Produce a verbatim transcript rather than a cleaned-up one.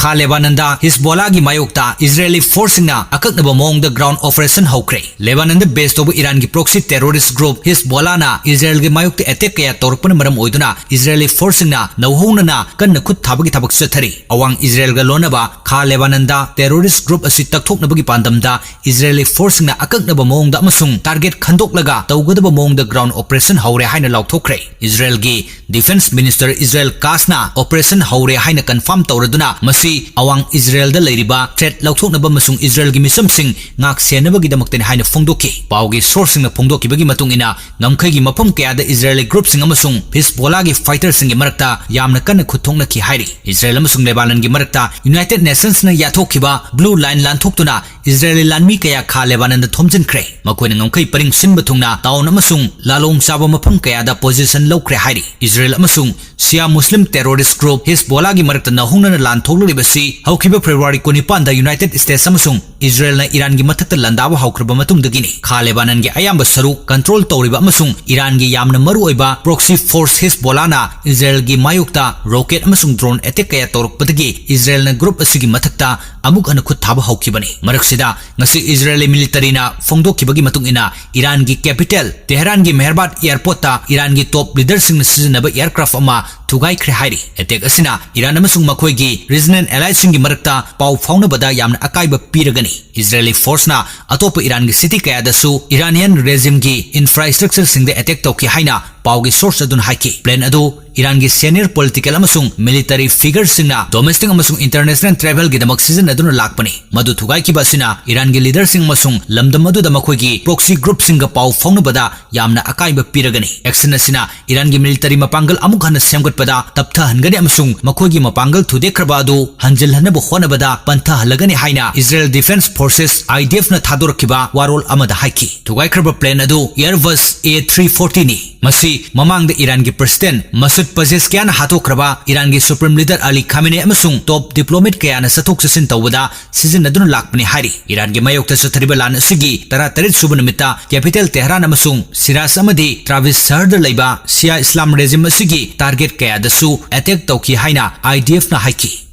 ꯈꯥ ꯂꯦꯕꯥꯅꯟꯗ ꯍꯤꯖꯕꯣꯂꯥꯒꯤ ꯃꯥꯌꯣꯛꯇ ꯏꯖꯔꯦꯂꯤ ꯐꯣꯔꯁꯁꯤꯡꯅ ꯑꯀꯛꯅꯕ ꯃꯑꯣꯡꯗ ground operation ꯍꯧꯈ꯭ꯔꯦ꯫ ꯂꯦꯕꯥꯅꯟꯗ base ꯇꯧꯕ ꯏꯔꯥꯟꯒꯤ proxy terrorist group ꯍꯤꯖꯕꯣꯂꯥꯅ ꯏꯖꯔꯦꯜꯒꯤ ꯃꯥꯌꯣꯛꯇ attack ꯀꯌꯥ ꯇꯧꯔꯛꯄꯅ ꯃꯔꯝ ꯑꯣꯏꯗꯨꯅ ꯏꯖꯔꯦꯂꯤ ꯐꯣꯔꯁꯁꯤꯡꯅ ꯅꯧꯍꯧꯅꯅ ꯀꯟꯅ ꯈꯨꯠ ꯊꯥꯕꯒꯤ ꯊꯕꯛ ꯆꯠꯊꯔꯤ꯫ ꯑꯋꯥꯡ ꯏꯖꯔꯦꯜꯒ ꯂꯣꯟꯅꯕ ꯈꯥ ꯂꯦꯕꯥꯅꯟꯗ terrorist group ꯑꯁꯤ ꯇꯛꯊꯣꯛꯅꯕꯒꯤ ꯄꯥꯟꯗꯝꯗ ꯏꯖꯔꯦꯂꯤ ꯐꯣꯔꯁꯁꯤꯡꯅ ꯑꯀꯛꯅꯕ ꯃꯑꯣꯡꯗ ꯑꯃꯁꯨꯡ target ꯈꯟꯗꯣꯛꯂꯒ ꯇꯧꯒꯗꯕ ꯃꯑꯣꯡꯗ ground operation ꯍꯧꯔꯦ ꯍꯥꯏꯅ ꯂꯥꯎꯊꯣꯛꯈ꯭ꯔꯦ꯫ ꯏꯖꯔꯦꯜꯒꯤ Defence Minister ꯏꯖꯔꯦꯜ ꯀꯥꯁꯅ operation ꯍꯧꯔꯦ ꯍꯥꯏꯅ confirm ꯇꯧꯔꯗꯨꯅ ꯃꯁꯤ ꯑꯋꯥꯡ ꯏꯖꯔꯦꯜꯗ ꯂꯩꯔꯤꯕ threat ꯂꯧꯊꯣꯛꯅꯕ ꯑꯃꯁꯨꯡ ꯏꯖꯔꯦꯜꯒꯤ ꯃꯤꯆꯝꯁꯤꯡ ꯉꯥꯛ ꯁꯦꯟꯅꯕꯒꯤꯗꯃꯛꯇꯅꯤ ꯍꯥꯏꯅ ꯐꯣꯡꯗꯣꯛꯈꯤ꯫ ꯄꯥꯎꯒꯤ sourceꯁꯤꯡꯅ ꯐꯣꯡꯗꯣꯛꯈꯤꯕꯒꯤ ꯃꯇꯨꯡ ꯏꯟꯅ, ꯉꯝꯈꯩꯒꯤ ꯃꯐꯝ ꯀꯌꯥꯗ ꯏꯖꯔꯦꯂꯤ groupꯁꯤꯡ ꯑꯃꯁꯨꯡ ꯍꯤꯖꯕꯣꯂꯥꯒꯤ fighterꯁꯤꯡꯒꯤ ꯃꯔꯛꯇ ꯌꯥꯝꯅ ꯀꯟꯅ ꯈꯨꯠ ꯊꯣꯛꯅꯈꯤ ꯍꯥꯏꯔꯤ꯫ ꯏꯖꯔꯦꯜ ꯑꯃꯁꯨꯡ ꯂꯦꯕꯥꯅꯟꯒꯤ ꯃꯔꯛꯇ United Nationsꯅ ꯌꯥꯊꯣꯛꯈꯤꯕ blue line ꯂꯥꯟꯊꯣꯛꯇꯨꯅ ꯏꯖꯔꯦꯂꯤ ꯂꯥꯟꯃꯤ ꯀꯌꯥ ꯈꯥ ꯂꯦꯕꯥꯅꯟꯗ ꯊꯣꯝꯖꯤꯟꯈ꯭ꯔꯦ꯫ ꯃꯈꯣꯏꯅ ꯉꯝꯈꯩ ꯄꯔꯤꯡ ꯁꯤꯟꯕ ꯊꯨꯡꯅ town ꯑꯃꯁꯨꯡ ꯂꯥꯂꯣꯡ ꯆꯥꯕ ꯃꯐꯝ ꯀꯌꯥꯗ position ꯂꯧꯈ꯭ꯔꯦ ꯍꯥꯏꯔꯤ꯫ ꯏꯖꯔꯦꯜ ꯑꯃꯁꯨꯡ Shia Muslim terrorist group ꯍꯤꯖꯕꯣꯂꯥꯒꯤ ꯃꯔꯛꯇ ꯅꯧꯍꯧꯅꯅ ꯂꯥꯟ ꯊꯣꯛꯂꯛꯂꯤꯕꯁꯤ ꯍꯧꯈꯤꯕ February ꯀꯨꯟꯅꯤꯄꯥꯟꯗ United States ꯑꯃꯁꯨꯡ ꯏꯖꯔꯦꯜꯅ ꯏꯔꯥꯟꯒꯤ ꯃꯊꯛꯇ ꯂꯥꯟꯗꯥꯕ ꯍꯧꯈ꯭ꯔꯕ ꯃꯇꯨꯡꯗꯒꯤꯅꯤ꯫ ꯈꯥ ꯂꯦꯕꯥꯅꯟꯒꯤ ꯑꯌꯥꯝꯕ ꯁꯔꯨꯛ control ꯇꯧꯔꯤꯕ ꯑꯃꯁꯨꯡ ꯏꯔꯥꯟꯒꯤ ꯌꯥꯝꯅ ꯃꯔꯨꯑꯣꯏꯕ proxy force ꯍꯤꯖꯕꯣꯂꯥꯅ ꯏꯖꯔꯦꯜꯒꯤ ꯃꯥꯌꯣꯛꯇ rocket ꯑꯃꯁꯨꯡ drone attack ꯀꯌꯥ ꯇꯧꯔꯛꯄꯗꯒꯤ ꯏꯖꯔꯦꯜꯅ group ꯑꯁꯤꯒꯤ ꯃꯊꯛꯇ ꯑꯃꯨꯛ ꯍꯟꯅ ꯈꯨꯠ ꯊꯥꯕ ꯍꯧꯈꯤꯕꯅꯤ꯫ ꯃꯔꯛꯁꯤꯗ, ꯉꯁꯤ ꯏꯖꯔꯦꯂꯤ militaryꯅ ꯐꯣꯡꯗꯣꯛꯈꯤꯕꯒꯤ ꯃꯇꯨꯡ ꯏꯟꯅ, ꯏꯔꯥꯟꯒꯤ capital ꯇꯦꯍꯔꯥꯟꯒꯤ ꯃꯦꯍꯔꯕꯥꯠ airportꯇ ꯏꯔꯥꯟꯒꯤ top leaderꯁꯤꯡꯅ ꯁꯤꯖꯤꯟꯅꯕ aircraft ꯑꯃ ꯊꯨꯒꯥꯏꯈ꯭ꯔꯦ ꯍꯥꯏꯔꯤ꯫ Attack ꯑꯁꯤꯅ ꯏꯔꯥꯟ ꯑꯃꯁꯨꯡ ꯃꯈꯣꯏꯒꯤ regional allyꯁꯤꯡꯒꯤ ꯃꯔꯛꯇ ꯄꯥꯎ ꯐꯥꯎꯅꯕꯗ ꯌꯥꯝꯅ ꯑꯀꯥꯏꯕ ꯄꯤꯔꯒꯅꯤ꯫ ꯏꯖꯔꯦꯂꯤ forceꯅ ꯑꯇꯣꯞꯄ ꯏꯔꯥꯟꯒꯤ city ꯀꯌꯥꯗꯁꯨ Iranian regimeꯒꯤ infrastructureꯁꯤꯡꯗ attack ꯇꯧꯈꯤ ꯍꯥꯏꯅ ꯄꯥꯎꯒꯤ source ꯑꯗꯨꯅ ꯍꯥꯏꯈꯤ꯫ Plane ꯑꯗꯨ ꯏꯔꯥꯟꯒꯤ senior political ꯑꯃꯁꯨꯡ military figureꯁꯤꯡꯅ domestic ꯑꯃꯁꯨꯡ international travelꯒꯤꯗꯃꯛ ꯁꯤꯖꯤꯟꯅꯗꯨꯅ ꯂꯥꯛꯄꯅꯤ꯫ ꯃꯗꯨ ꯊꯨꯒꯥꯏꯈꯤꯕ ꯑꯁꯤꯅ ꯏꯔꯥꯟꯒꯤ leaderꯁꯤꯡ ꯑꯃꯁꯨꯡ ꯂꯝꯗꯝ ꯑꯗꯨꯗ ꯃꯈꯣꯏꯒꯤ proxy groupꯁꯤꯡꯒ ꯄꯥꯎ ꯐꯥꯎꯅꯕꯗ ꯌꯥꯝꯅ ꯑꯀꯥꯏꯕ ꯄꯤꯔꯒꯅꯤ꯫ Action ꯑꯁꯤꯅ ꯏꯔꯥꯟꯒꯤ military ꯃꯄꯥꯡꯒꯜ ꯑꯃꯨꯛ ꯍꯟꯅ ꯁꯦꯝꯒꯠꯄꯗ ꯇꯞꯊꯍꯟꯒꯅꯤ ꯑꯃꯁꯨꯡ ꯃꯈꯣꯏꯒꯤ ꯃꯄꯥꯡꯒꯜ ꯊꯨꯗꯦꯛꯈ꯭ꯔꯕ ꯑꯗꯨ ꯍꯟꯖꯤꯜꯍꯟꯅꯕ ꯍꯣꯠꯅꯕꯗ ꯄꯟꯊꯍꯜꯂꯒꯅꯤ ꯍꯥꯏꯅ Israel Defense Forces, IDFꯅ ꯊꯥꯗꯣꯔꯛꯈꯤꯕ ꯋꯥꯔꯣꯜ ꯑꯃꯗ ꯍꯥꯏꯈꯤ꯫ ꯊꯨꯒꯥꯏꯈ꯭ꯔꯕ plane ꯑꯗꯨ Airbus A three fortyꯅꯤ꯫ ꯃꯁꯤ ꯃꯃꯥꯡꯗ ꯏꯔꯥꯟꯒꯤ president ꯃꯁꯨꯗ ꯄꯖꯦꯁꯀꯤꯌꯥꯟꯅ ꯍꯥꯠꯇꯣꯛꯈ꯭ꯔꯕ ꯏꯔꯥꯟꯒꯤ supreme leader ꯑꯂꯤ ꯈꯥꯃꯦꯅꯦ ꯑꯃꯁꯨꯡ top diplomat ꯀꯌꯥꯅ ꯆꯠꯊꯣꯛ ꯆꯠꯁꯤꯟ ꯇꯧꯕꯗ ꯁꯤꯖꯤꯟꯅꯗꯨꯅ ꯂꯥꯛꯄꯅꯤ ꯍꯥꯏꯔꯤ꯫ ꯏꯔꯥꯟꯒꯤ ꯃꯥꯌꯣꯛꯇ ꯆꯠꯊꯔꯤꯕ ꯂꯥꯟ ꯑꯁꯤꯒꯤ ꯇꯔꯥꯇꯔꯦꯠ ꯁꯨꯕ ꯅꯨꯃꯤꯠꯇ capital ꯇꯦꯍꯔꯥꯟ ꯑꯃꯁꯨꯡ ꯁꯤꯔꯥꯖ ꯑꯃꯗꯤ ꯇ꯭ꯔꯥꯕꯤꯁ ꯁꯍꯔꯗ ꯂꯩꯕ Shia Islam regime ꯑꯁꯤꯒꯤ target ꯀꯌꯥꯗꯁꯨ attack ꯇꯧꯈꯤ ꯍꯥꯏꯅ IDFꯅ ꯍꯥꯏꯈꯤ꯫